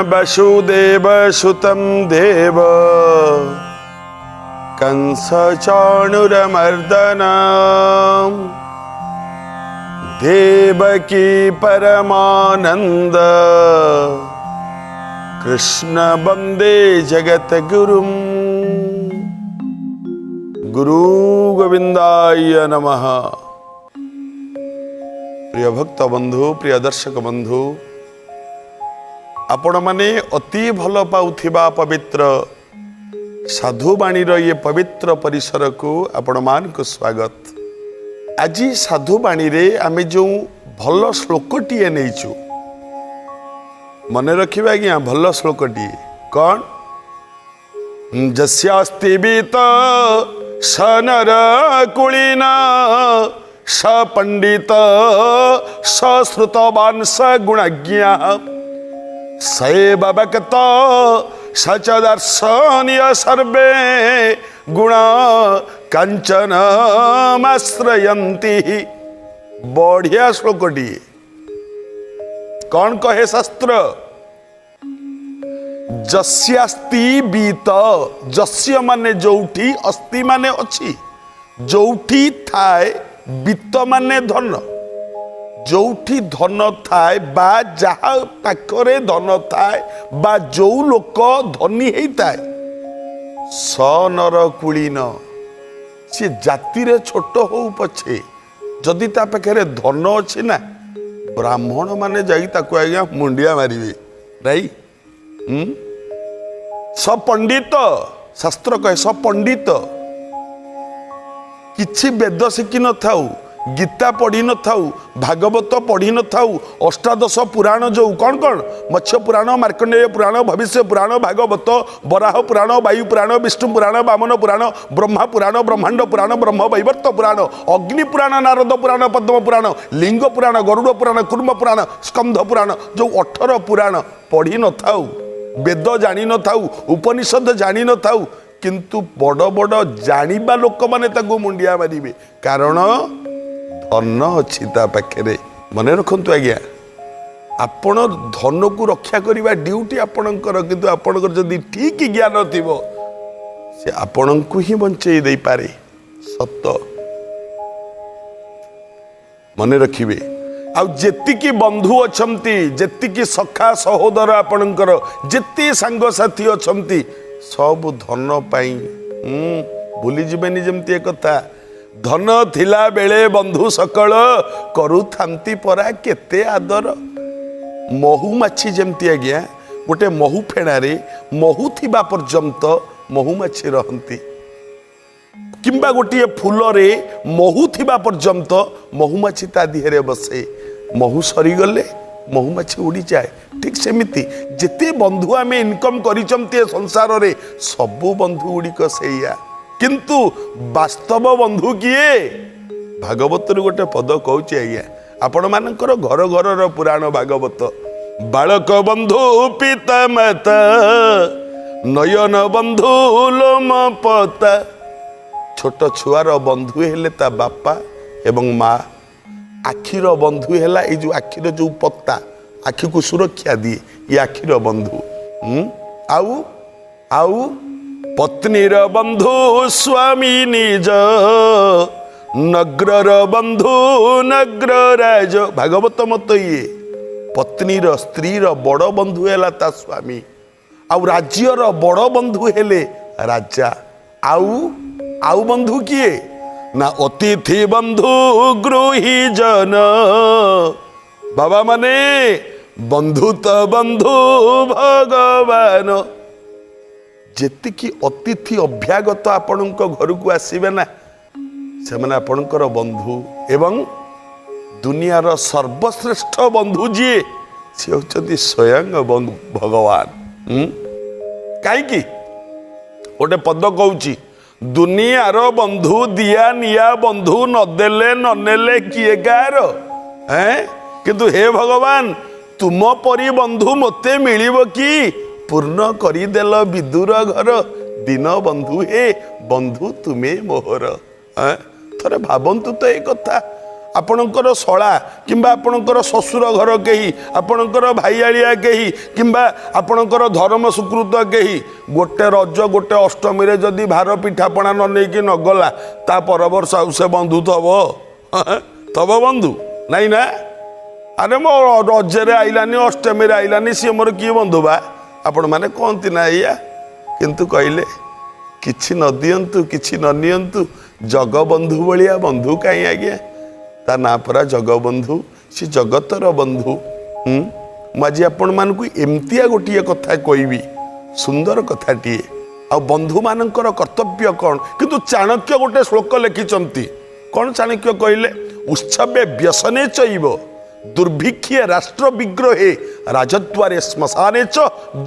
वसुदेव सुतं देव कंसचाणूरमर्दन, देवकी परमानन्द, कृष्ण वन्दे जगद्गुरुम्। गुरु गोविन्दाय नमः। ପ୍ରିୟ ଭକ୍ତ ବନ୍ଧୁ, ପ୍ରିୟ ଦର୍ଶକ ବନ୍ଧୁ, ଆପଣମାନେ ଅତି ଭଲ ପାଉଥିବା ପବିତ୍ର ସାଧୁବାଣୀର ଇଏ ପବିତ୍ର ପରିସରକୁ ଆପଣମାନଙ୍କୁ ସ୍ୱାଗତ। ଆଜି ସାଧୁବାଣୀରେ ଆମେ ଯେଉଁ ଭଲ ଶ୍ଲୋକଟିଏ ନେଇଛୁ, ମନେ ରଖିବେ ଆଜ୍ଞା, ଭଲ ଶ୍ଲୋକଟିଏ କ'ଣ? ଯସ୍ୟାସ୍ତି ବିତ୍ତ ସ ନର କୁଳୀନ, ସ ପଣ୍ଡିତ ସ ଶ୍ରୁତବାନ ସ ଗୁଣଜ୍ଞ, ସୈବ ବକ୍ତା ସ ଚ ଦର୍ଶନୀୟ ସର୍ବେ ଗୁଣ କାଞ୍ଚନମାଶ୍ରୟନ୍ତି। ବଢ଼ିଆ ଶ୍ଲୋକଟିଏ। କ'ଣ କହେ ଶାସ୍ତ୍ର? ଯସ୍ୟାସ୍ତି ବିତ୍ତ, ଯସ୍ୟ ମାନେ ଯୋଉଠି, ଅସ୍ତି ମାନେ ଅଛି, ଯୋଉଠି ଥାଏ, ବିତ୍ତ ମାନେ ଧନ, ଯୋଉଠି ଧନ ଥାଏ ବା ଯାହା ପାଖରେ ଧନ ଥାଏ ବା ଯୋଉ ଲୋକ ଧନୀ ହେଇଥାଏ, ସ ନର କୁଳୀନ, ସିଏ ଜାତିରେ ଛୋଟ ହଉ ପଛେ ଯଦି ତା ପାଖରେ ଧନ ଅଛି ନା, ବ୍ରାହ୍ମଣ ମାନେ ଯାଇ ତାକୁ ଆଜ୍ଞା ମୁଣ୍ଡିଆ ମାରିବେ। ରାଇ ସ ପଣ୍ଡିତ, ଶାସ୍ତ୍ର କହେ ସ ପଣ୍ଡିତ, କିଛି ବେଦ ଶିଖି ନଥାଉ, ଗୀତା ପଢ଼ି ନଥାଉ, ଭାଗବତ ପଢ଼ି ନଥାଉ, ଅଷ୍ଟାଦଶ ପୁରାଣ ଯୋଉ କ'ଣ କ'ଣ, ମତ୍ସ୍ୟ ପୁରାଣ, ମାର୍କଣ୍ଡେୟ ପୁରାଣ, ଭବିଷ୍ୟ ପୁରାଣ, ଭାଗବତ, ବରାହ ପୁରାଣ, ବାୟୁ ପୁରାଣ, ବିଷ୍ଣୁ ପୁରାଣ, ବାମନ ପୁରାଣ, ବ୍ରହ୍ମା ପୁରାଣ, ବ୍ରହ୍ମାଣ୍ଡ ପୁରାଣ, ବ୍ରହ୍ମ ବୈବର୍ତ୍ତ ପୁରାଣ, ଅଗ୍ନି ପୁରାଣ, ନାରଦ ପୁରାଣ, ପଦ୍ମ ପୁରାଣ, ଲିଙ୍ଗ ପୁରାଣ, ଗରୁଡ଼ ପୁରାଣ, କୁର୍ମ ପୁରାଣ, ସ୍କନ୍ଧ ପୁରାଣ, ଯୋଉ 18 ପୁରାଣ ପଢ଼ି ନଥାଉ, ବେଦ ଜାଣିନଥାଉ, ଉପନିଷଦ ଜାଣିନଥାଉ, କିନ୍ତୁ ବଡ଼ ବଡ଼ ଜାଣିବା ଲୋକମାନେ ତାକୁ ମୁଣ୍ଡିଆ ମାରିବେ, କାରଣ ଧନ ଅଛି ତା ପାଖରେ। ମନେ ରଖନ୍ତୁ ଆଜ୍ଞା, ଆପଣ ଧନକୁ ରକ୍ଷା କରିବା ଡ୍ୟୁଟି ଆପଣଙ୍କର, କିନ୍ତୁ ଆପଣଙ୍କର ଯଦି ଠିକ ଜ୍ଞାନ ଥିବ ସେ ଆପଣଙ୍କୁ ହିଁ ବଞ୍ଚେଇ ଦେଇପାରେ। ସତ ମନେ ରଖିବେ। ଆଉ ଯେତିକି ବନ୍ଧୁ ଅଛନ୍ତି, ଯେତିକି ସଖା ସହୋଦର ଆପଣଙ୍କର, ଯେତିକି ସାଙ୍ଗସାଥି ଅଛନ୍ତି, ସବୁ ଧନ ପାଇଁ ଭୁଲିଯିବେନି ଯେମିତି ଏକଥା। ଧନ ଥିଲା ବେଳେ ବନ୍ଧୁ ସକଳ କରୁଥାନ୍ତି ପରା କେତେ ଆଦର। ମହୁମାଛି ଯେମିତି ଆଜ୍ଞା, ଗୋଟେ ମହୁ ଫେଣାରେ ମହୁ ଥିବା ପର୍ଯ୍ୟନ୍ତ ମହୁମାଛି ରହନ୍ତି, କିମ୍ବା ଗୋଟିଏ ଫୁଲରେ ମହୁ ଥିବା ପର୍ଯ୍ୟନ୍ତ ମହୁମାଛି ତା ଦେହରେ ବସେ, ମହୁ ସରିଗଲେ ମହୁମାଛି ଉଡ଼ିଯାଏ। ଠିକ୍ ସେମିତି ଯେତେ ବନ୍ଧୁ ଆମେ ଇନକମ୍ କରିଛନ୍ତି ଏ ସଂସାରରେ, ସବୁ ବନ୍ଧୁ ଗୁଡ଼ିକ ସେଇଆ, କିନ୍ତୁ ବାସ୍ତବ ବନ୍ଧୁ କିଏ? ଭାଗବତରୁ ଗୋଟେ ପଦ କହୁଛି ଆଜ୍ଞା, ଆପଣମାନଙ୍କର ଘର ଘରର ପୁରାଣ ଭାଗବତ। ବାଳକ ବନ୍ଧୁ ପିତା ମାତା, ନୟନ ବନ୍ଧୁ ଲୋମ ପତା। ଛୋଟ ଛୁଆର ବନ୍ଧୁ ହେଲେ ତା ବାପା ଏବଂ ମା। ଆଖିର ବନ୍ଧୁ ହେଲା ଏଇ ଯୋଉ ଆଖିର ଯୋଉ ପତା, ଆଖିକୁ ସୁରକ୍ଷା ଦିଏ, ଏ ଆଖିର ବନ୍ଧୁ। ଆଉ ଆଉ ପତ୍ନୀର ବନ୍ଧୁ ସ୍ୱାମୀ ନିଜ, ନଗ୍ରର ବନ୍ଧୁ ନଗ୍ର ରାଜ। ଭାଗବତ ମତ ଇଏ। ପତ୍ନୀର, ସ୍ତ୍ରୀର ବଡ଼ ବନ୍ଧୁ ହେଲା ତା ସ୍ୱାମୀ, ଆଉ ରାଜ୍ୟର ବଡ଼ ବନ୍ଧୁ ହେଲେ ରାଜା। ଆଉ ଆଉ ବନ୍ଧୁ କିଏ ନା ଅତିଥି ବନ୍ଧୁ ଗୃହୀ ଜନ। ବାବା ମାନେ ବନ୍ଧୁ ତ ବନ୍ଧୁ ଭଗବାନ। ଯେତିକି ଅତିଥି ଅଭ୍ୟାଗତ ଆପଣଙ୍କ ଘରକୁ ଆସିବେ ନା, ସେମାନେ ଆପଣଙ୍କର ବନ୍ଧୁ। ଏବଂ ଦୁନିଆର ସର୍ବଶ୍ରେଷ୍ଠ ବନ୍ଧୁ ଯିଏ, ସିଏ ହେଉଛନ୍ତି ସ୍ୱୟଂ ଭଗବାନ। କାହିଁକି ଗୋଟେ ପଦ କହୁଛି, ଦୁନିଆର ବନ୍ଧୁ ଦିଆ ନିଆ ବନ୍ଧୁ, ନଦେଲେ ନନେଲେ କିଏ କାହାର, କିନ୍ତୁ ହେ ଭଗବାନ ତୁମ ପରି ବନ୍ଧୁ ମୋତେ ମିଳିବ କି? ପୂର୍ଣ୍ଣ କରିଦେଲ ବିଦୁର ଘର, ଦୀନ ବନ୍ଧୁ ହେ ବନ୍ଧୁ ତୁମେ ମୋହର। ଥରେ ଭାବନ୍ତୁ ତ ଏ କଥା। ଆପଣଙ୍କର ଶଳା କିମ୍ବା ଆପଣଙ୍କର ଶ୍ୱଶୁର ଘର କେହି, ଆପଣଙ୍କର ଭାଇଆଳିଆ କେହି, କିମ୍ବା ଆପଣଙ୍କର ଧର୍ମ ସୁକୃତ କେହି ଗୋଟେ ରଜ ଗୋଟେ ଅଷ୍ଟମୀରେ ଯଦି ଭାର ପିଠାପଣା ନ ନେଇକି ନଗଲା, ତା ପରବର୍ଷ ଆଉ ସେ ବନ୍ଧୁ ଥବ ଥବ ବନ୍ଧୁ ନାଇଁ ନା? ଆରେ ମୋ ରଜରେ ଆଇଲାନି, ଅଷ୍ଟମୀରେ ଆଇଲାନି, ସିଏ ମୋର କିଏ ବନ୍ଧୁ ବା? ଆପଣମାନେ କହନ୍ତି ନା ଏଇଆ? କିନ୍ତୁ କହିଲେ କିଛି ନ ଦିଅନ୍ତୁ, କିଛି ନ ନିଅନ୍ତୁ, ଜଗବନ୍ଧୁ ଭଳିଆ ବନ୍ଧୁ କାହିଁ ଆଜ୍ଞା? ତା ନାଁ ପରା ଜଗବନ୍ଧୁ, ସେ ଜଗତର ବନ୍ଧୁ। ମୁଁ ଆଜି ଆପଣମାନଙ୍କୁ ଏମିତିଆ ଗୋଟିଏ କଥା କହିବି, ସୁନ୍ଦର କଥାଟିଏ। ଆଉ ବନ୍ଧୁମାନଙ୍କର କର୍ତ୍ତବ୍ୟ କ'ଣ? କିନ୍ତୁ ଚାଣକ୍ୟ ଗୋଟେ ଶ୍ଲୋକ ଲେଖିଛନ୍ତି। କ'ଣ ଚାଣକ୍ୟ କହିଲେ? ଉତ୍ସବେ ବ୍ୟସନେ ଚୈବ ଦୁର୍ଭିକ୍ଷେ ରାଷ୍ଟ୍ର ବିଗ୍ରହେ ରାଜଦ୍ୱାରେ ଶ୍ମଶାନେ ଚ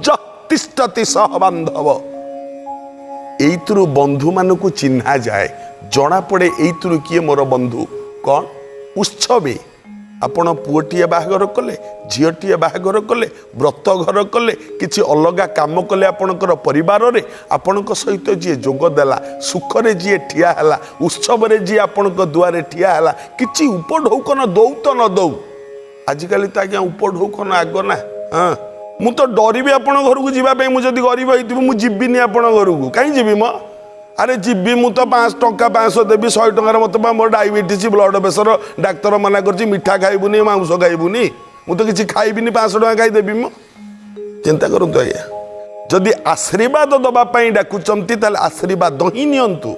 ଯଃ ତିଷ୍ଠତି ସହ ବାନ୍ଧବ। ଏଇଥିରୁ ବନ୍ଧୁମାନଙ୍କୁ ଚିହ୍ନା ଯାଏ, ଜଣାପଡ଼େ ଏଇଥିରୁ କିଏ ମୋର ବନ୍ଧୁ। କ'ଣ ଉତ୍ସବେ? ଆପଣ ପୁଅଟିଏ ବାହାଘର କଲେ, ଝିଅଟିଏ ବାହାଘର କଲେ, ବ୍ରତ ଘର କଲେ, କିଛି ଅଲଗା କାମ କଲେ, ଆପଣଙ୍କର ପରିବାରରେ ଆପଣଙ୍କ ସହିତ ଯିଏ ଯୋଗ ଦେଲା, ସୁଖରେ ଯିଏ ଠିଆ ହେଲା, ଉତ୍ସବରେ ଯିଏ ଆପଣଙ୍କ ଦୁଆରେ ଠିଆ ହେଲା, କିଛି ଉପଢୌକନ ଦଉ ତ ନ ଦଉ। ଆଜିକାଲି ତ ଆଜ୍ଞା ଉପଢୌକନ ଆଗ ନା। ହଁ, ମୁଁ ତ ଡରିବି ଆପଣଙ୍କ ଘରକୁ ଯିବା ପାଇଁ। ମୁଁ ଯଦି ଗରିବ ହେଇଥିବି, ମୁଁ ଯିବିନି ଆପଣଙ୍କ ଘରକୁ। କାହିଁ ଯିବି ମ? ଆରେ ଯିବି ମୁଁ ତ 500 ଟଙ୍କା, 500 ଦେବି, 100 ଟଙ୍କାରେ ମୋତେ ବା ମୋର ଡାଇବେଟିସ୍, ବ୍ଲଡ଼ ପ୍ରେସର, ଡାକ୍ତର ମନା କରିଛି ମିଠା ଖାଇବୁନି, ମାଂସ ଖାଇବୁନି, ମୁଁ ତ କିଛି ଖାଇବିନି, 500 ଟଙ୍କା ଖାଇଦେବି ମୁଁ? ଚିନ୍ତା କରନ୍ତୁ ଆଜ୍ଞା। ଯଦି ଆଶୀର୍ବାଦ ଦେବା ପାଇଁ ଡାକୁଛନ୍ତି, ତାହେଲେ ଆଶୀର୍ବାଦ ହିଁ ନିଅନ୍ତୁ,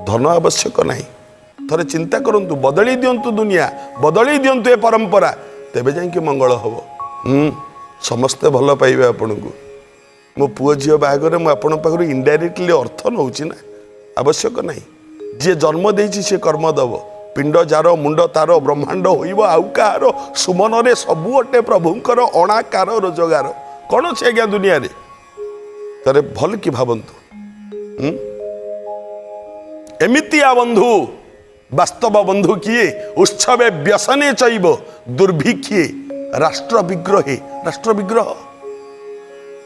ଧନ ଆବଶ୍ୟକ ନାହିଁ। ଥରେ ଚିନ୍ତା କରନ୍ତୁ, ବଦଳେଇ ଦିଅନ୍ତୁ ଦୁନିଆ, ବଦଳେଇ ଦିଅନ୍ତୁ ଏ ପରମ୍ପରା, ତେବେ ଯାଇକି ମଙ୍ଗଳ ହେବ। ସମସ୍ତେ ଭଲ ପାଇବେ ଆପଣଙ୍କୁ। ମୋ ପୁଅ ଝିଅ ବାହାଘରରେ ମୁଁ ଆପଣଙ୍କ ପାଖରୁ ଇନଡାଇରେକ୍ଟଲି ଅର୍ଥ ନେଉଛି ନା? ଆବଶ୍ୟକ ନାହିଁ। ଯିଏ ଜନ୍ମ ଦେଇଛି ସିଏ କର୍ମ ଦେବ। ପିଣ୍ଡ ଯାର ମୁଣ୍ଡ ତାର, ବ୍ରହ୍ମାଣ୍ଡ ହୋଇବ ଆଉ କାହାର? ସୁମନରେ ସବୁ ଅଟେ ପ୍ରଭୁଙ୍କର, ଅଣାକାର ରୋଜଗାର। କ'ଣ ଅଛି ଆଜ୍ଞା ଦୁନିଆରେ? ଥରେ ଭଲ କି ଭାବନ୍ତୁ। ଏମିତିଆ ବନ୍ଧୁ, ବାସ୍ତବ ବନ୍ଧୁ କିଏ? ଉତ୍ସବେ ବ୍ୟସନେ ଚୈବ ଦୁର୍ଭିକ୍ଷେ ରାଷ୍ଟ୍ର ବିଗ୍ରହେ। ରାଷ୍ଟ୍ର ବିଗ୍ରହ,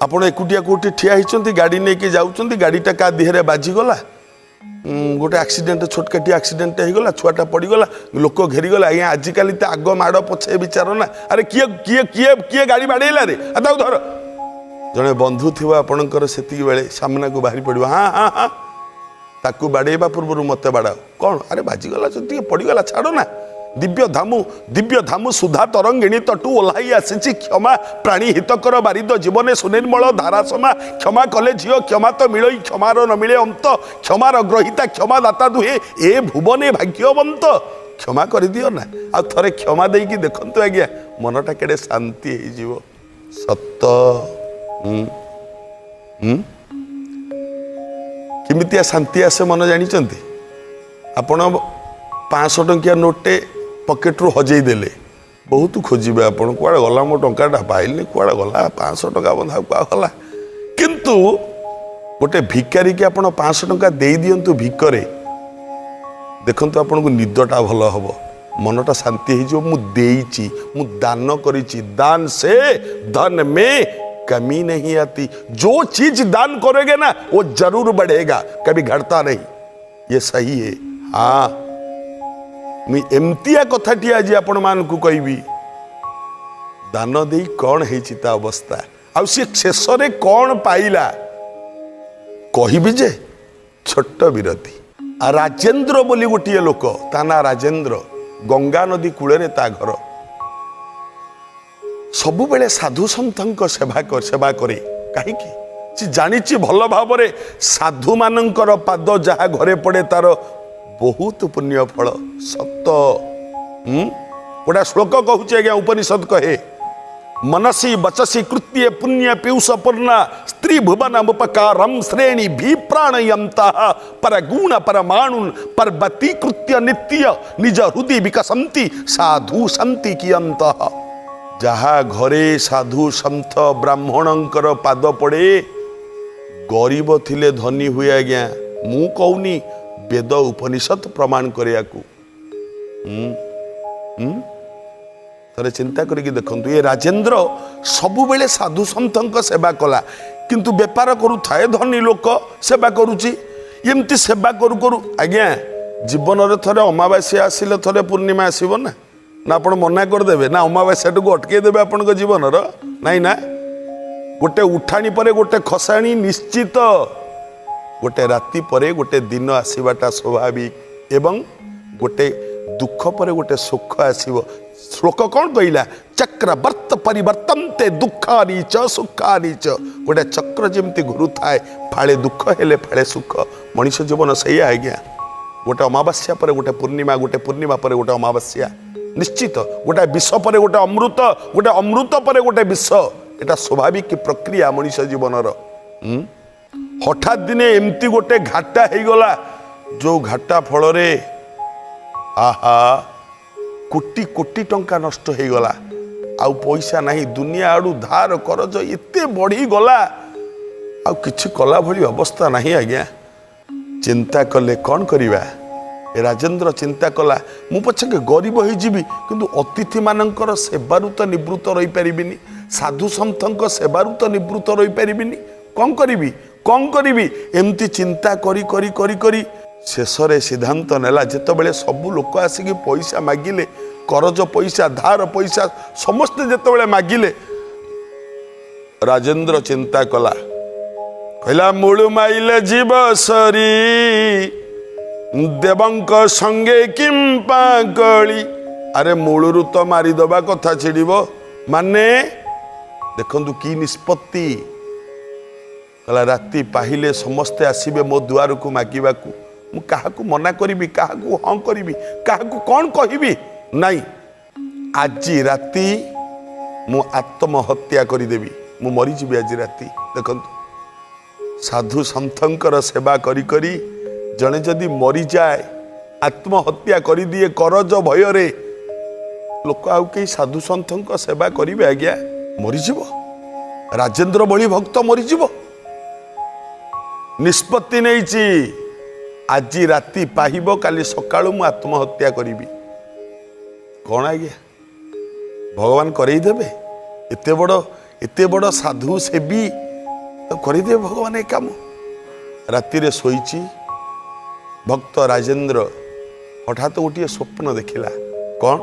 ଆପଣ ଏକୁଟିଆ କେଉଁଠି ଠିଆ ହେଇଛନ୍ତି, ଗାଡ଼ି ନେଇକି ଯାଉଛନ୍ତି, ଗାଡ଼ିଟା କାହା ଦେହରେ ବାଜିଗଲା, ଗୋଟେ ଆକ୍ସିଡେଣ୍ଟ, ଛୋଟକାଟି ଆକ୍ସିଡେଣ୍ଟ ହେଇଗଲା, ଛୁଆଟା ପଡ଼ିଗଲା, ଲୋକ ଘେରିଗଲା। ଆଜ୍ଞା ଆଜିକାଲି ତ ଆଗ ମାଡ଼ ପଛେ ବିଚାର ନା। ଆରେ କିଏ କିଏ କିଏ କିଏ ଗାଡ଼ି ବାଡ଼େଇଲା ରେ, ଆଉ ତାକୁ ଧର। ଜଣେ ବନ୍ଧୁ ଥିବ ଆପଣଙ୍କର, ସେତିକି ବେଳେ ସାମ୍ନାକୁ ବାହାରି ପଡ଼ିବ, ହଁ ହଁ ହଁ, ତାକୁ ବାଡ଼େଇବା ପୂର୍ବରୁ ମୋତେ ବାଡ଼ାଅ। କ'ଣ? ଆରେ ବାଜିଗଲା, ଟିକେ ପଡ଼ିଗଲା, ଛାଡ଼ ନା। ଦିବ୍ୟ ଧାମୁ, ଦିବ୍ୟ ଧାମୁ ସୁଧା ତରଙ୍ଗିଣୀ ତଟୁ ଓହ୍ଲାଇ ଆସିଛି କ୍ଷମା, ପ୍ରାଣୀ ହିତକର ବାରିଦ ଜୀବନେ ସୁନିର୍ମଳ ଧାରା ସମା। କ୍ଷମା କଲେ ଝିଅ କ୍ଷମା ତ ମିଳଇ, କ୍ଷମାର ନ ମିଳେ ଅନ୍ତ, କ୍ଷମାର ଗ୍ରହିତା କ୍ଷମାଦାତା ଦୁହେଁ ଏ ଭୁବନେ ଭାଗ୍ୟବନ୍ତ। କ୍ଷମା କରିଦିଅ ନା। ଆଉ ଥରେ କ୍ଷମା ଦେଇକି ଦେଖନ୍ତୁ ଆଜ୍ଞା, ମନଟା କେଡ଼େ ଶାନ୍ତି ହେଇଯିବ। ସତ। କେମିତିଆ ଶାନ୍ତି ଆସେ ମନ ଜାଣିଛନ୍ତି? ଆପଣ 500 ଟଙ୍କିଆ ନୋଟ୍ଟେ ପକେଟରୁ ହଜେଇ ଦେଲେ, ବହୁତ ଖୋଜିବେ ଆପଣ, କୁଆଡ଼େ ଗଲା ମୋ ଟଙ୍କାଟା, ପାଇଲିନି, କୁଆଡ଼େ ଗଲା 500 ଟଙ୍କା ବନ୍ଧା, କୁଆଡ଼େ ଗଲା? କିନ୍ତୁ ଗୋଟେ ଭିକାରୀକି ଆପଣ 500 ଟଙ୍କା ଦେଇଦିଅନ୍ତୁ ଭିକରେ, ଦେଖନ୍ତୁ ଆପଣଙ୍କୁ ନିଦଟା ଭଲ ହେବ, ମନଟା ଶାନ୍ତି ହେଇଯିବ। ମୁଁ ଦେଇଛି, ମୁଁ ଦାନ କରିଛି। दान से धन में कमी नहीं आती। जो चीज दान करोगे ना, वो जरूर बढ़ेगा, कभी घटता नहीं। ये सही है। हाँ, ମୁଁ ଏମିତିଆ କଥାଟି ଆଜି ଆପଣମାନଙ୍କୁ କହିବି। ଦାନ ଦେଇ କ'ଣ ହେଇଛି ତା ଅବସ୍ଥା, ଆଉ ସିଏ ଶେଷରେ କ'ଣ ପାଇଲା, କହିବି ଯେ ଛୋଟ ବିରତି। ରାଜେନ୍ଦ୍ର ବୋଲି ଗୋଟିଏ ଲୋକ, ତା ନାଁ ରାଜେନ୍ଦ୍ର, ଗଙ୍ଗା ନଦୀ କୂଳରେ ତା ଘର। ସବୁବେଳେ ସାଧୁ ସନ୍ଥଙ୍କ ସେବା କରେ। କାହିଁକି? ସେ ଜାଣିଛି ଭଲ ଭାବରେ ସାଧୁମାନଙ୍କର ପାଦ ଯାହା ଘରେ ପଡ଼େ ତାର ବହୁତ ପୁଣ୍ୟ ଫଳ। ସତ। ଗୋଟେ ଶ୍ଲୋକ କହୁଛି ଆଜ୍ଞା, ଉପନିଷଦ କହେ, मनसी वचसी कृत्ये पुण्य पीयूष पूर्ण स्त्री भुवन उपकारम श्रेणी भी प्राणयंता परगुण परमाणु पर्वती कृत्य नित्य निज हृदय विकसंती साधु सन्ति कियंत। ଯାହା ଘରେ ସାଧୁ ସନ୍ଥ ବ୍ରାହ୍ମଣଙ୍କର ପାଦ ପଡ଼େ, ଗରିବ ଥିଲେ ଧନୀ ହୁଏ ଆଜ୍ଞା। ମୁଁ କହୁନି, ବେଦ ଉପନିଷଦ ପ୍ରମାଣ କରିବାକୁ। ଥରେ ଚିନ୍ତା କରିକି ଦେଖନ୍ତୁ। ଏ ରାଜେନ୍ଦ୍ର ସବୁବେଳେ ସାଧୁ ସନ୍ଥଙ୍କ ସେବା କଲା, କିନ୍ତୁ ବେପାର କରୁଥାଏ, ଧନୀ ଲୋକ, ସେବା କରୁଛି। ଏମିତି ସେବା କରୁ କରୁ ଆଜ୍ଞା ଜୀବନରେ ଥରେ ଅମାବାସ୍ୟା ଆସିଲେ ଥରେ ପୂର୍ଣ୍ଣିମା ଆସିବ ନା? ନା ଆପଣ ମନା କରିଦେବେ ନା ଅମାବାସ୍ୟାଟାକୁ ଅଟକେଇ ଦେବେ ଆପଣଙ୍କ ଜୀବନର? ନାଇଁ ନା, ଗୋଟେ ଉଠାଣି ପରେ ଗୋଟେ ଖସାଣି ନିଶ୍ଚିତ, ଗୋଟେ ରାତି ପରେ ଗୋଟେ ଦିନ ଆସିବାଟା ସ୍ୱାଭାବିକ, ଏବଂ ଗୋଟେ ଦୁଃଖ ପରେ ଗୋଟେ ସୁଖ ଆସିବ। ଶ୍ଲୋକ କ'ଣ କହିଲା? ଚକ୍ରବର୍ତ୍ତ ପରିବର୍ତ୍ତନ୍ତେ ଦୁଃଖାନି ଚ ସୁଖାନି ଚ। ଗୋଟେ ଚକ୍ର ଯେମିତି ଘୁରୁଥାଏ, ଫାଳେ ଦୁଃଖ ହେଲେ ଫାଳେ ସୁଖ। ମଣିଷ ଜୀବନ ସେଇଆ ଆଜ୍ଞା। ଗୋଟେ ଅମାବାସ୍ୟା ପରେ ଗୋଟେ ପୂର୍ଣ୍ଣିମା, ଗୋଟେ ପୂର୍ଣ୍ଣିମା ପରେ ଗୋଟେ ଅମାବାସ୍ୟା ନିଶ୍ଚିତ। ଗୋଟେ ବିଷ ପରେ ଗୋଟେ ଅମୃତ, ଗୋଟେ ଅମୃତ ପରେ ଗୋଟେ ବିଷ। ଏଟା ସ୍ୱାଭାବିକ ପ୍ରକ୍ରିୟା ମଣିଷ ଜୀବନର। ହଠାତ୍ ଦିନେ ଏମିତି ଗୋଟେ ଘାଟା ହେଇଗଲା, ଯୋଉ ଘାଟା ଫଳରେ ଆହା କୋଟି କୋଟି ଟଙ୍କା ନଷ୍ଟ ହେଇଗଲା, ଆଉ ପଇସା ନାହିଁ, ଦୁନିଆ ଆଡ଼ୁ ଧାର କରଜ ଏତେ ବଢ଼ିଗଲା, ଆଉ କିଛି କଲା ଭଳି ଅବସ୍ଥା ନାହିଁ ଆଜ୍ଞା। ଚିନ୍ତା କଲେ କ'ଣ କରିବା? ରାଜେନ୍ଦ୍ର ଚିନ୍ତା କଲା, ମୁଁ ପଛକେ ଗରିବ ହେଇଯିବି, କିନ୍ତୁ ଅତିଥିମାନଙ୍କର ସେବାରୁ ତ ନିବୃତ୍ତ ରହିପାରିବିନି, ସାଧୁ ସନ୍ଥଙ୍କ ସେବାରୁ ତ ନିବୃତ୍ତ ରହିପାରିବିନି, କ'ଣ କରିବି କ'ଣ କରିବି? ଏମିତି ଚିନ୍ତା କରି କରି କରି କରି ଶେଷରେ ସିଦ୍ଧାନ୍ତ ନେଲା, ଯେତେବେଳେ ସବୁ ଲୋକ ଆସିକି ପଇସା ମାଗିଲେ, କରଜ ପଇସା, ଧାର ପଇସା, ସମସ୍ତେ ଯେତେବେଳେ ମାଗିଲେ, ରାଜେନ୍ଦ୍ର ଚିନ୍ତା କଲା, କହିଲା ମୂଳୁ ମାଇଲେ ଯିବ ସରି, ଦେବଙ୍କ ସଙ୍ଗେ କିମ୍ପା କଳି। ଆରେ ମୂଳରୁ ତ ମାରିଦେବା କଥା ଛିଡ଼ିବ, ମାନେ ଦେଖନ୍ତୁ କି ନିଷ୍ପତ୍ତି। କହିଲା ରାତି ପାହିଲେ ସମସ୍ତେ ଆସିବେ ମୋ ଦୁଆରକୁ ମାଗିବାକୁ, ମୁଁ କାହାକୁ ମନା କରିବି, କାହାକୁ ହଁ କରିବି, କାହାକୁ କ'ଣ କହିବି? ନାଇଁ, ଆଜି ରାତି ମୁଁ ଆତ୍ମହତ୍ୟା କରିଦେବି, ମୁଁ ମରିଯିବି ଆଜି ରାତି। ଦେଖନ୍ତୁ, ସାଧୁ ସନ୍ଥଙ୍କର ସେବା କରି କରି ଜଣେ ଯଦି ମରିଯାଏ, ଆତ୍ମହତ୍ୟା କରିଦିଏ କରଜ ଭୟରେ, ଲୋକ ଆଉ କେହି ସାଧୁ ସନ୍ଥଙ୍କ ସେବା କରିବେ ଆଜ୍ଞା? ମରିଯିବ। ରାଜେନ୍ଦ୍ର ଭଳି ଭକ୍ତ ମରିଯିବ। ନିଷ୍ପତ୍ତି ନେଇଛି, ଆଜି ରାତି ପାହିବ, କାଲି ସକାଳୁ ମୁଁ ଆତ୍ମହତ୍ୟା କରିବି। କ'ଣ ଆଜ୍ଞା ଭଗବାନ କରେଇଦେବେ? ଏତେ ବଡ଼ ସାଧୁ ସେବୀ ତ କରିଦେବେ ଭଗବାନ ଏ କାମ? ରାତିରେ ଶୋଇଛି ଭକ୍ତ ରାଜେନ୍ଦ୍ର, ହଠାତ୍ ଗୋଟିଏ ସ୍ୱପ୍ନ ଦେଖିଲା। କ'ଣ?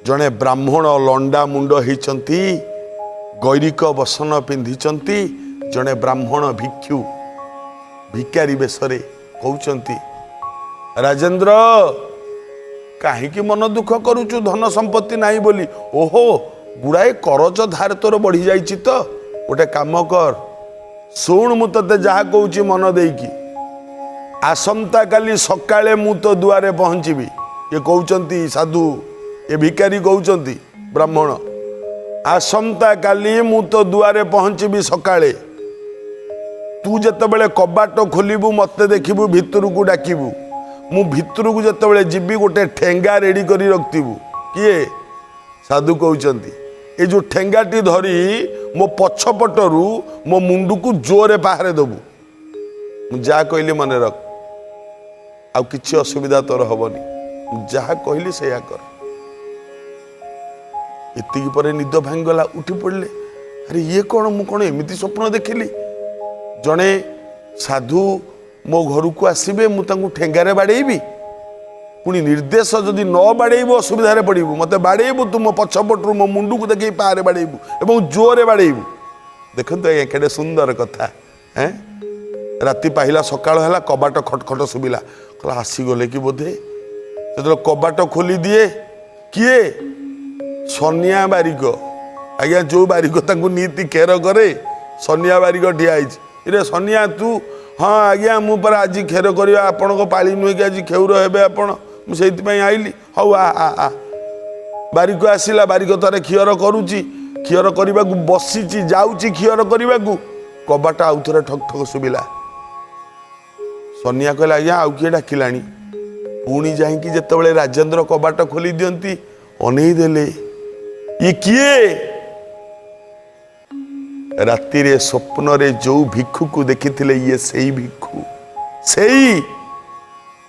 ଜଣେ ବ୍ରାହ୍ମଣ ଲଣ୍ଡା ମୁଣ୍ଡ ହେଇଛନ୍ତି, ଗୈରିକ ବସନ ପିନ୍ଧିଛନ୍ତି, ଜଣେ ବ୍ରାହ୍ମଣ ଭିକ୍ଷୁ ଭିକାରୀ ବେଶରେ କହୁଛନ୍ତି, ରାଜେନ୍ଦ୍ର କାହିଁକି ମନ ଦୁଃଖ କରୁଛୁ ଧନ ସମ୍ପତ୍ତି ନାହିଁ ବୋଲି? ଓହୋ, ଗୁଡ଼ାଏ କରଜ ଧାର ତୋର ବଢ଼ିଯାଇଛି ତ, ଗୋଟେ କାମ କର, ଶୁଣ ମୁଁ ତତେ ଯାହା କହୁଛି ମନ ଦେଇକି, ଆସନ୍ତାକାଲି ସକାଳେ ମୁଁ ତୋ ଦୁଆରେ ପହଞ୍ଚିବି। ଇଏ କହୁଛନ୍ତି ସାଧୁ, ଏ ଭିକାରୀ କହୁଛନ୍ତି ବ୍ରାହ୍ମଣ, ଆସନ୍ତାକାଲି ମୁଁ ତୋ ଦୁଆରେ ପହଞ୍ଚିବି ସକାଳେ, ତୁ ଯେତେବେଳେ କବାଟ ଖୋଲିବୁ ମୋତେ ଦେଖିବୁ, ଭିତରକୁ ଡାକିବୁ, ମୁଁ ଭିତରକୁ ଯେତେବେଳେ ଯିବି ଗୋଟେ ଠେଙ୍ଗା ରେଡ଼ି କରି ରଖିଥିବୁ। କିଏ? ସାଧୁ କହୁଛନ୍ତି, ଏ ଯେଉଁ ଠେଙ୍ଗାଟି ଧରି ମୋ ପଛପଟରୁ ମୋ ମୁଣ୍ଡକୁ ଜୋରରେ ବାହାରେ ଦେବୁ। ମୁଁ ଯାହା କହିଲି ମନେ ରଖ, ଆଉ କିଛି ଅସୁବିଧା ତୋର ହେବନି, ମୁଁ ଯାହା କହିଲି ସେଇଆ କର। ଏତିକି ପରେ ନିଦ ଭାଙ୍ଗିଗଲା, ଉଠି ପଡ଼ିଲେ। ଆରେ ଇଏ କ'ଣ, ମୁଁ କ'ଣ ଏମିତି ସ୍ୱପ୍ନ ଦେଖିଲି? ଜଣେ ସାଧୁ ମୋ ଘରକୁ ଆସିବେ, ମୁଁ ତାଙ୍କୁ ଠେଙ୍ଗାରେ ବାଡ଼େଇବି, ପୁଣି ନିର୍ଦ୍ଦେଶ ଯଦି ନ ବାଡ଼େଇବୁ ଅସୁବିଧାରେ ପଡ଼ିବୁ, ମୋତେ ବାଡ଼େଇବୁ, ତୁ ମୋ ପଛପଟରୁ ମୋ ମୁଣ୍ଡକୁ ଦେଖେଇ ପାହାରେ ବାଡ଼େଇବୁ ଏବଂ ଜୋରରେ ବାଡ଼େଇବୁ। ଦେଖନ୍ତୁ ଆଜ୍ଞା କେଡ଼େ ସୁନ୍ଦର କଥା। ଏଁ ରାତି ପାହିଲା, ସକାଳ ହେଲା, କବାଟ ଖଟଖଟ ଶୁଭିଲା। କହିଲା ଆସିଗଲେ କି ବୋଧେ। ଯେତେବେଳେ କବାଟ ଖୋଲି ଦିଏ, କିଏ? ସନିଆ ବାରିକ ଆଜ୍ଞା, ଯେଉଁ ବାରିକ ତାଙ୍କୁ ନୀତି ଖେର କରେ, ସନିଆ ବାରିକ ଠିଆ ହେଇଛି। ଇରେ ସନିଆ ତୁ? ହଁ ଆଜ୍ଞା, ମୁଁ ପରା ଆଜି ଖେର କରିବା ଆପଣଙ୍କ ପାଳି ନୁହେଁ କି, ଆଜି ଖେଉର ହେବେ ଆପଣ, ମୁଁ ସେଇଥିପାଇଁ ଆଇଲି। ହଉ ଆ ଆ ଆ। ବାରିକ ଆସିଲା, ବାରିକ ତାର ଖିଅର କରୁଛି, ଖିଅର କରିବାକୁ ବସିଛି, ଯାଉଛି ଖିଅର କରିବାକୁ, କବାଟ ଆଉ ଥରେ ଠକ୍ ଠକ୍ ଶୁଭିଲା। ସନିଆ କହିଲା ଆଜ୍ଞା ଆଉ କିଏ ଡାକିଲାଣି? ପୁଣି ଯାଇକି ଯେତେବେଳେ ରାଜେନ୍ଦ୍ର କବାଟ ଖୋଲି ଦିଅନ୍ତି, ଅନେଇ ଦେଲେ, ଇଏ କିଏ? ରାତିରେ ସ୍ୱପ୍ନରେ ଯୋଉ ଭିକ୍ଷୁକୁ ଦେଖିଥିଲେ ଇଏ ସେଇ ଭିକ୍ଷୁ। ସେଇ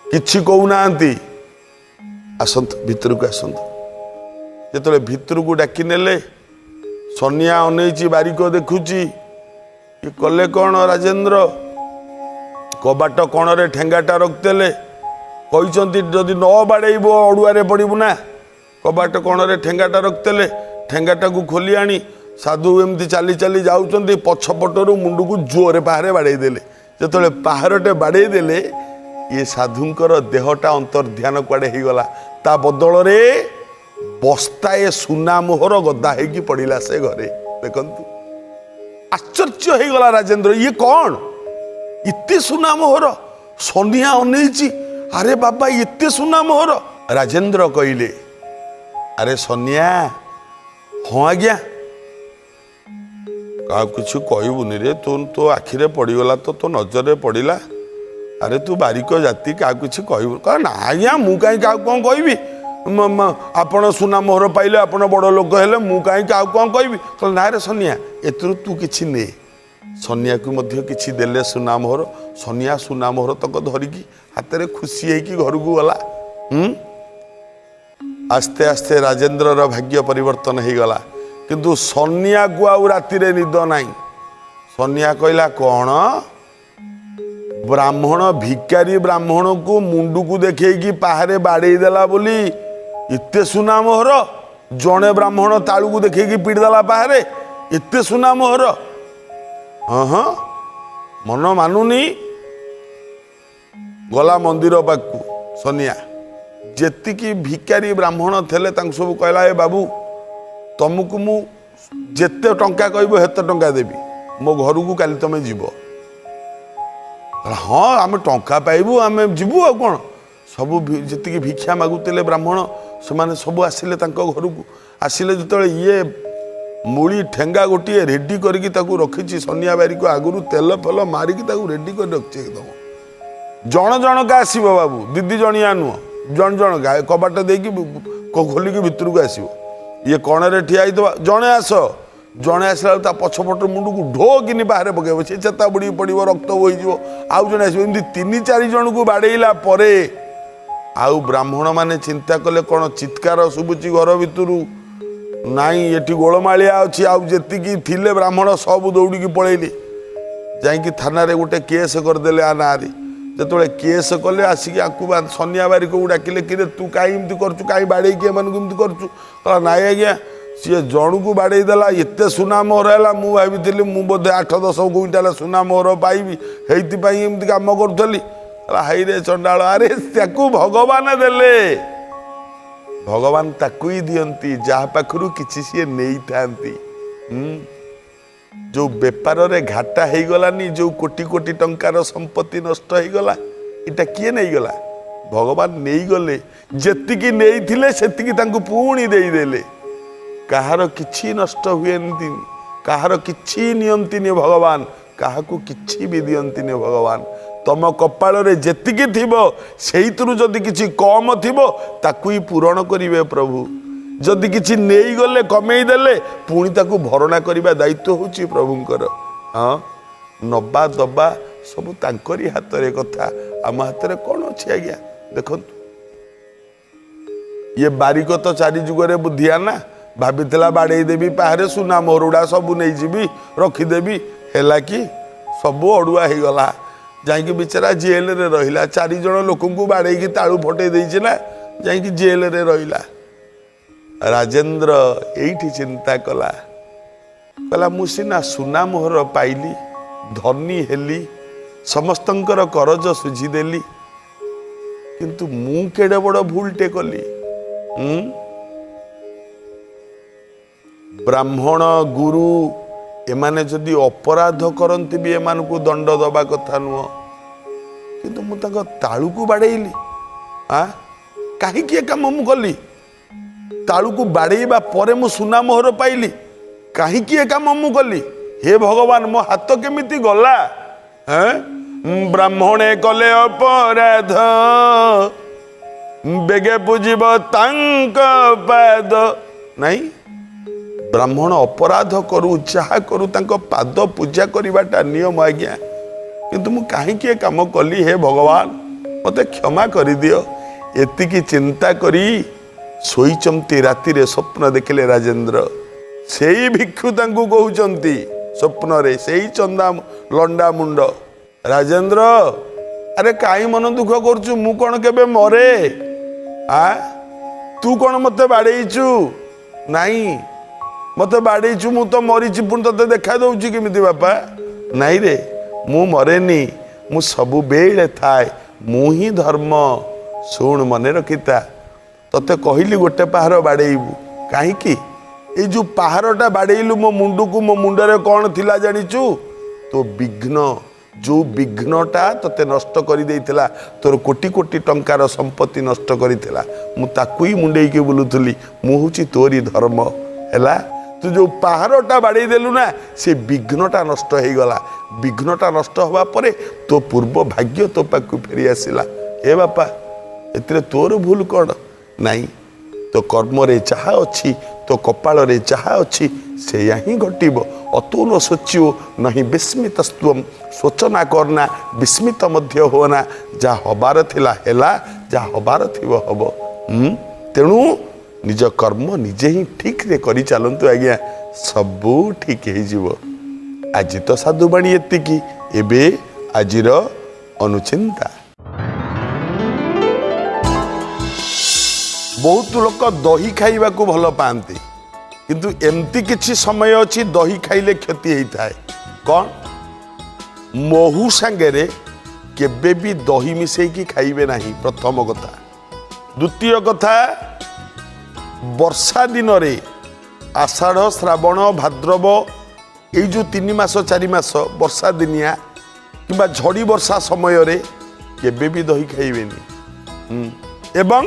କିଛି କହୁନାହାନ୍ତି, ଆସନ୍ତୁ ଭିତରକୁ ଆସନ୍ତୁ। ଯେତେବେଳେ ଭିତରକୁ ଡାକି ନେଲେ, ସନିଆ ଅନେଇଛି, ବାରିକ ଦେଖୁଛି, ଇଏ କଲେ କ'ଣ? ରାଜେନ୍ଦ୍ର କବାଟ କଣରେ ଠେଙ୍ଗାଟା ରଖିଦେଲେ। କହିଛନ୍ତି ଯଦି ନ ବାଡ଼େଇବ ଅଡ଼ୁଆରେ ପଡ଼ିବୁ ନା। କବାଟ କୋଣରେ ଠେଙ୍ଗାଟା ରଖିଥିଲେ, ଠେଙ୍ଗାଟାକୁ ଖୋଲି ଆଣି ସାଧୁ ଏମିତି ଚାଲି ଚାଲି ଯାଉଛନ୍ତି, ପଛପଟରୁ ମୁଣ୍ଡକୁ ଜୋରରେ ପାହାରେ ବାଡ଼େଇ ଦେଲେ। ଯେତେବେଳେ ପାହାରଟେ ବାଡ଼େଇ ଦେଲେ, ଇଏ ସାଧୁଙ୍କର ଦେହଟା ଅନ୍ତର୍ଧ୍ୟାନ କୁଆଡ଼େ ହେଇଗଲା। ତା ବଦଳରେ ବସ୍ତାଏ ସୁନା ମୋହର ଗଦା ହେଇକି ପଡ଼ିଲା ସେ ଘରେ। ଦେଖନ୍ତୁ, ଆଶ୍ଚର୍ଯ୍ୟ ହେଇଗଲା ରାଜେନ୍ଦ୍ର, ଇଏ କ'ଣ ଏତେ ସୁନା ମୋହର? ସନିଆ ଅନେଇଛି, ଆରେ ବାବା ଏତେ ସୁନା ମୋହର। ରାଜେନ୍ଦ୍ର କହିଲେ, ଆରେ ସନିଆ। ହଁ ଆଜ୍ଞା। କାହାକୁ କିଛି କହିବୁନି ରେ, ତୁ ତୋ ଆଖିରେ ପଡ଼ିଗଲା ତ, ତୋ ନଜରରେ ପଡ଼ିଲା। ଆରେ ତୁ ବାରିକ ଜାତି, କାହାକୁ କିଛି କହିବୁ? ନା ଆଜ୍ଞା, ମୁଁ କାହିଁ କାହାକୁ କ'ଣ କହିବି? ଆପଣ ସୁନା ମୋହର ପାଇଲେ, ଆପଣ ବଡ଼ ଲୋକ ହେଲେ, ମୁଁ କାହିଁ କାହାକୁ କ'ଣ କହିବି? କହିଲେ, ନା ରେ ସନିଆ, ଏଥିରୁ ତୁ କିଛି ନେ। ସନିଆକୁ ମଧ୍ୟ କିଛି ଦେଲେ ସୁନା ମୋହର। ସନିଆ ସୁନା ମୋହର ତକ ଧରିକି ହାତରେ ଖୁସି ହେଇକି ଘରକୁ ଗଲା। ଆସ୍ତେ ଆସ୍ତେ ରାଜେନ୍ଦ୍ରର ଭାଗ୍ୟ ପରିବର୍ତ୍ତନ ହେଇଗଲା, କିନ୍ତୁ ସନିଆକୁ ଆଉ ରାତିରେ ନିଦ ନାହିଁ। ସନିଆ କହିଲା, କ'ଣ ବ୍ରାହ୍ମଣ ଭିକାରୀ ବ୍ରାହ୍ମଣକୁ ମୁଣ୍ଡକୁ ଦେଖେଇକି ପାହାରେ ବାଡ଼େଇ ଦେଲା ବୋଲି ଏତେ ସୁନା ମୋହର? ଜଣେ ବ୍ରାହ୍ମଣ ତାଳୁକୁ ଦେଖେଇକି ପିଟି ଦେଲା ପାହାରେ, ଏତେ ସୁନା ମୋହର? ହଁ ହଁ, ମନ ମାନୁନି। ଗଲା ମନ୍ଦିର ପାଖକୁ ସନିଆ। ଯେତିକି ଭିକାରୀ ବ୍ରାହ୍ମଣ ଥିଲେ ତାଙ୍କୁ ସବୁ କହିଲା, ଏ ବାବୁ, ତମକୁ ମୁଁ ଯେତେ ଟଙ୍କା କହିବ ସେତେ ଟଙ୍କା ଦେବି, ମୋ ଘରକୁ କାଲି ତମେ ଯିବ। ହଁ, ଆମେ ଟଙ୍କା ପାଇବୁ, ଆମେ ଯିବୁ, ଆଉ କ'ଣ। ସବୁ ଯେତିକି ଭିକ୍ଷା ମାଗୁଥିଲେ ବ୍ରାହ୍ମଣ, ସେମାନେ ସବୁ ଆସିଲେ ତାଙ୍କ ଘରକୁ। ଆସିଲେ ଯେତେବେଳେ, ଇଏ ମୁଳି ଠେଙ୍ଗା ଗୋଟିଏ ରେଡ଼ି କରିକି ତାକୁ ରଖିଛି। ସନିଆ ବାରିକୁ ଆଗରୁ ତେଲ ଫେଲ ମାରିକି ତାକୁ ରେଡ଼ି କରି ରଖିଛି ଏକଦମ। ଜଣ ଜଣକା ଆସିବ ବାବୁ, ଦିଦି ଜଣିଆ ନୁହଁ, ଜଣ ଜଣକା କବାଟ ଦେଇକି ଖୋଲିକି ଭିତରକୁ ଆସିବ। ଇଏ କଣରେ ଠିଆ ହେଇଥିବ। ଜଣେ ଆସ, ଜଣେ ଆସିଲା ବେଳକୁ ତା ପଛପଟ ମୁଣ୍ଡକୁ ଢୋ କିନି ବାହାରେ ପକେଇବ, ସେ ଚେତା ବୁଡ଼ିକି ପଡ଼ିବ, ରକ୍ତ ବୋହିଯିବ। ଆଉ ଜଣେ ଆସିବ। ଏମିତି ତିନି ଚାରି ଜଣକୁ ବାଡ଼େଇଲା ପରେ ଆଉ ବ୍ରାହ୍ମଣମାନେ ଚିନ୍ତା କଲେ, କ'ଣ ଚିତ୍କାର ଶୁଭୁଛି ଘର ଭିତରୁ? ନାଇଁ, ଏଠି ଗୋଳମାଳିଆ ଅଛି। ଆଉ ଯେତିକି ଥିଲେ ବ୍ରାହ୍ମଣ ସବୁ ଦୌଡ଼ିକି ପଳେଇଲେ, ଯାଇକି ଥାନାରେ ଗୋଟେ କେସ୍ କରିଦେଲେ ଆ ନାଁରେ। ଯେତେବେଳେ କେସ୍ କଲେ, ଆସିକି ଆକୁ ସନିଆ ବାରିକକୁ ଡାକିଲେ, କିରେ ତୁ କାହିଁ ଏମିତି କରୁଛୁ? କାହିଁ ବାଡ଼େଇକି ଏମାନଙ୍କୁ ଏମିତି କରୁଛୁ? କହିଲା, ନାଇଁ ଆଜ୍ଞା, ସିଏ ଜଣକୁ ବାଡ଼େଇ ଦେଲା, ଏତେ ସୁନା ମୋହର ହେଲା। ମୁଁ ଭାବିଥିଲି ମୁଁ ବୋଧେ 8 10 କୁଇଣ୍ଟାଲ ସୁନା ମୋହର ପାଇବି, ହେଇଥିପାଇଁ ଏମିତି କାମ କରୁଥିଲି। କହିଲା, ହାଇରେ ଚଣ୍ଡାଳ, ଆରେ ତାକୁ ଭଗବାନ ଦେଲେ। ଭଗବାନ ତାକୁ ହିଁ ଦିଅନ୍ତି ଯାହା ପାଖରୁ କିଛି ସିଏ ନେଇଥାନ୍ତି। ଯୋଉ ବେପାରରେ ଘାଟା ହେଇଗଲାନି, ଯୋଉ କୋଟି କୋଟି ଟଙ୍କାର ସମ୍ପତ୍ତି ନଷ୍ଟ ହେଇଗଲା, ଏଇଟା କିଏ ନେଇଗଲା? ଭଗବାନ ନେଇଗଲେ। ଯେତିକି ନେଇଥିଲେ ସେତିକି ତାଙ୍କୁ ପୁଣି ଦେଇଦେଲେ। କାହାର କିଛି ନଷ୍ଟ ହୁଏନି, କାହାର କିଛି ନିଅନ୍ତିନି ଭଗବାନ, କାହାକୁ କିଛି ବି ଦିଅନ୍ତିନି ଭଗବାନ। ତମ କପାଳରେ ଯେତିକି ଥିବ, ସେଇଥିରୁ ଯଦି କିଛି କମ ଥିବ, ତାକୁ ହିଁ ପୂରଣ କରିବେ ପ୍ରଭୁ। ଯଦି କିଛି ନେଇଗଲେ, କମେଇ ଦେଲେ, ପୁଣି ତାକୁ ଭରଣା କରିବା ଦାୟିତ୍ୱ ହେଉଛି ପ୍ରଭୁଙ୍କର। ହଁ, ନବା ଦବା ସବୁ ତାଙ୍କରି ହାତରେ କଥା, ଆମ ହାତରେ କ'ଣ ଅଛି ଆଜ୍ଞା? ଦେଖନ୍ତୁ, ଇଏ ବାରିକ ତ ଚାରି ଯୁଗରେ ବୁଦ୍ଧିଆ ନା, ଭାବିଥିଲା ବାଡ଼େଇ ଦେବି ପାହାରେ, ସୁନା ମୋହରୁଡ଼ା ସବୁ ନେଇଯିବି, ରଖିଦେବି। ହେଲା କି? ସବୁ ଅଡ଼ୁଆ ହେଇଗଲା। ଯାଇକି ବିଚାରା ଜେଲରେ ରହିଲା। ଚାରିଜଣ ଲୋକଙ୍କୁ ବାଡ଼େଇକି ତାଳୁ ଫଟେଇ ଦେଇଛି ନା, ଯାଇକି ଜେଲରେ ରହିଲା। ରାଜେନ୍ଦ୍ର ଏଇଠି ଚିନ୍ତା କଲା, କହିଲା, ମୁଁ ସିନା ସୁନା ମୋହର ପାଇଲି, ଧନୀ ହେଲି, ସମସ୍ତଙ୍କର କରଜ ସୁଝିଦେଲି, କିନ୍ତୁ ମୁଁ କେଡ଼େ ବଡ଼ ଭୁଲଟେ କଲି। ବ୍ରାହ୍ମଣ ଗୁରୁ ଏମାନେ ଯଦି ଅପରାଧ କରନ୍ତି ବି ଏମାନଙ୍କୁ ଦଣ୍ଡ ଦେବା କଥା ନୁହଁ, କିନ୍ତୁ ମୁଁ ତାଙ୍କ ତାଳୁକୁ ବାଡ଼େଇଲି। ଆ କାହିଁକି ଏ କାମ ମୁଁ କଲି? ତାଳୁକୁ ବାଡ଼େଇବା ପରେ ମୁଁ ସୁନା ମୋହର ପାଇଲି, କାହିଁକି ଏ କାମ ମୁଁ କଲି? ହେ ଭଗବାନ, ମୋ ହାତ କେମିତି ଗଲା? ବ୍ରାହ୍ମଣେ କଲେ ଅପରାଧ, ବେଗେ ପୂଜିବ ତାଙ୍କ ପାଦ। ନାଇଁ, ବ୍ରାହ୍ମଣ ଅପରାଧ କରୁ, ଯାହା କରୁ, ତାଙ୍କ ପାଦ ପୂଜା କରିବାଟା ନିୟମ ଆଜ୍ଞା। କିନ୍ତୁ ମୁଁ କାହିଁକି ଏ କାମ କଲି? ହେ ଭଗବାନ, ମୋତେ କ୍ଷମା କରିଦିଅ। ଏତିକି ଚିନ୍ତା କରି ଶୋଇଛନ୍ତି। ରାତିରେ ସ୍ୱପ୍ନ ଦେଖିଲେ ରାଜେନ୍ଦ୍ର, ସେଇ ଭିକ୍ଷୁ ତାଙ୍କୁ କହୁଛନ୍ତି ସ୍ୱପ୍ନରେ, ସେଇ ଚନ୍ଦା ଲଣ୍ଡା ମୁଣ୍ଡ, ରାଜେନ୍ଦ୍ର, ଆରେ କାହିଁ ମନ ଦୁଃଖ କରୁଛୁ, ମୁଁ କ'ଣ କେବେ ମରେ? ଆ ତୁ କ'ଣ ମୋତେ ବାଡ଼େଇଛୁ? ନାଇଁ, ମୋତେ ବାଡ଼େଇଛୁ, ମୁଁ ତ ମରିଛି, ପୁଣି ତୋତେ ଦେଖା ଦେଉଛି କେମିତି ବାପା? ନାଇଁ ରେ, ମୁଁ ମରେନି, ମୁଁ ସବୁବେଳେ ଥାଏ, ମୁଁ ହିଁ ଧର୍ମ। ଶୁଣ, ମନେ ରଖିଥା, ତତେ କହିଲି ଗୋଟେ ପାହାର ବାଡ଼େଇବୁ, କାହିଁକି? ଏଇ ଯେଉଁ ପାହାରଟା ବାଡ଼େଇଲୁ ମୋ ମୁଣ୍ଡକୁ, ମୋ ମୁଣ୍ଡରେ କ'ଣ ଥିଲା ଜାଣିଛୁ? ତୋ ବିଘ୍ନ, ଯେଉଁ ବିଘ୍ନଟା ତୋତେ ନଷ୍ଟ କରିଦେଇଥିଲା, ତୋର କୋଟି କୋଟି ଟଙ୍କାର ସମ୍ପତ୍ତି ନଷ୍ଟ କରିଥିଲା, ମୁଁ ତାକୁ ହିଁ ମୁଣ୍ଡେଇକି ବୁଲୁଥିଲି। ମୁଁ ହେଉଛି ତୋରି ଧର୍ମ। ହେଲା, ତୁ ଯେଉଁ ପାହାରଟା ବାଡ଼େଇ ଦେଲୁ ନା, ସେ ବିଘ୍ନଟା ନଷ୍ଟ ହେଇଗଲା। ବିଘ୍ନଟା ନଷ୍ଟ ହେବା ପରେ ତୋ ପୂର୍ବ ଭାଗ୍ୟ ତୋ ପାଖକୁ ଫେରି ଆସିଲା। ଏ ବାପା, ଏଥିରେ ତୋର ଭୁଲ କ'ଣ? ନାଇଁ, ତୋ କର୍ମରେ ଯାହା ଅଛି, ତୋ କପାଳରେ ଯାହା ଅଛି, ସେଇଆ ହିଁ ଘଟିବ। ଅତୋ ନ ଶୋଚ୍ୟୋ ନାହିଁ ବିସ୍ମିତସ୍ତ୍ୱം, ଶୋଚନା କରନା, ବିସ୍ମିତ ମଧ୍ୟ ହୁଅନା। ଯାହା ହବାର ଥିଲା ହେଲା, ଯାହା ହବାର ଥିବ ହବ। ତେଣୁ ନିଜ କର୍ମ ନିଜେ ହିଁ ଠିକ୍ରେ କରି ଚାଲନ୍ତୁ ଆଜ୍ଞା, ସବୁ ଠିକ୍ ହେଇଯିବ। ଆଜି ତ ସାଧୁବାଣୀ ଏତିକି। ଏବେ ଆଜିର ଅନୁଚିନ୍ତା। ବହୁତ ଲୋକ ଦହି ଖାଇବାକୁ ଭଲ ପାଆନ୍ତି, କିନ୍ତୁ ଏମିତି କିଛି ସମୟ ଅଛି ଦହି ଖାଇଲେ କ୍ଷତି ହେଇଥାଏ। କ'ଣ? ମହୁ ସାଙ୍ଗରେ କେବେ ବି ଦହି ମିଶେଇକି ଖାଇବେ ନାହିଁ, ପ୍ରଥମ କଥା। ଦ୍ୱିତୀୟ କଥା, ବର୍ଷା ଦିନରେ ଆଷାଢ଼, ଶ୍ରାବଣ, ଭାଦ୍ରବ, ଏଇ ଯେଉଁ 3 ମାସ 4 ମାସ ବର୍ଷା ଦିନିଆ କିମ୍ବା ଝଡ଼ି ବର୍ଷା ସମୟରେ କେବେ ବି ଦହି ଖାଇବେନି। ଏବଂ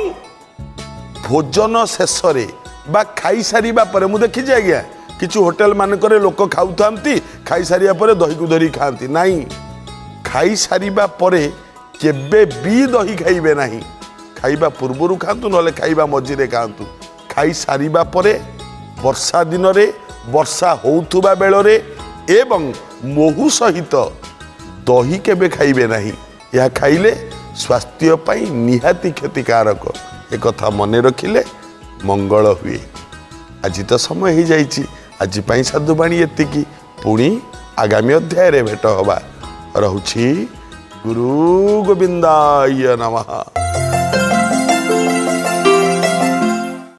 ଭୋଜନ ଶେଷରେ ବା ଖାଇସାରିବା ପରେ, ମୁଁ ଦେଖିଛି ଆଜ୍ଞା କିଛି ହୋଟେଲ ମାନଙ୍କରେ ଲୋକ ଖାଉଥାନ୍ତି, ଖାଇସାରିବା ପରେ ଦହିକୁ ଧରି ଖାଆନ୍ତି। ନାଇଁ, ଖାଇସାରିବା ପରେ କେବେ ବି ଦହି ଖାଇବେ ନାହିଁ। ଖାଇବା ପୂର୍ବରୁ ଖାଆନ୍ତୁ, ନହେଲେ ଖାଇବା ମଝିରେ ଖାଆନ୍ତୁ। ଖାଇସାରିବା ପରେ, ବର୍ଷା ଦିନରେ, ବର୍ଷା ହେଉଥିବା ବେଳରେ ଏବଂ ମହୁ ସହିତ ଦହି କେବେ ଖାଇବେ ନାହିଁ। ଏହା ଖାଇଲେ ସ୍ୱାସ୍ଥ୍ୟ ପାଇଁ ନିହାତି କ୍ଷତିକାରକ। ଏକଥା ମନେ ରଖିଲେ ମଙ୍ଗଳ ହୁଏ। ଆଜି ତ ସମୟ ହେଇଯାଇଛି, ଆଜି ପାଇଁ ସାଧୁବାଣୀ ଏତିକି। ପୁଣି ଆଗାମୀ ଅଧ୍ୟାୟରେ ଭେଟ ହେବା। ରହୁଛି, ଗୁରୁ ଗୋବିନ୍ଦାୟ ନମଃ।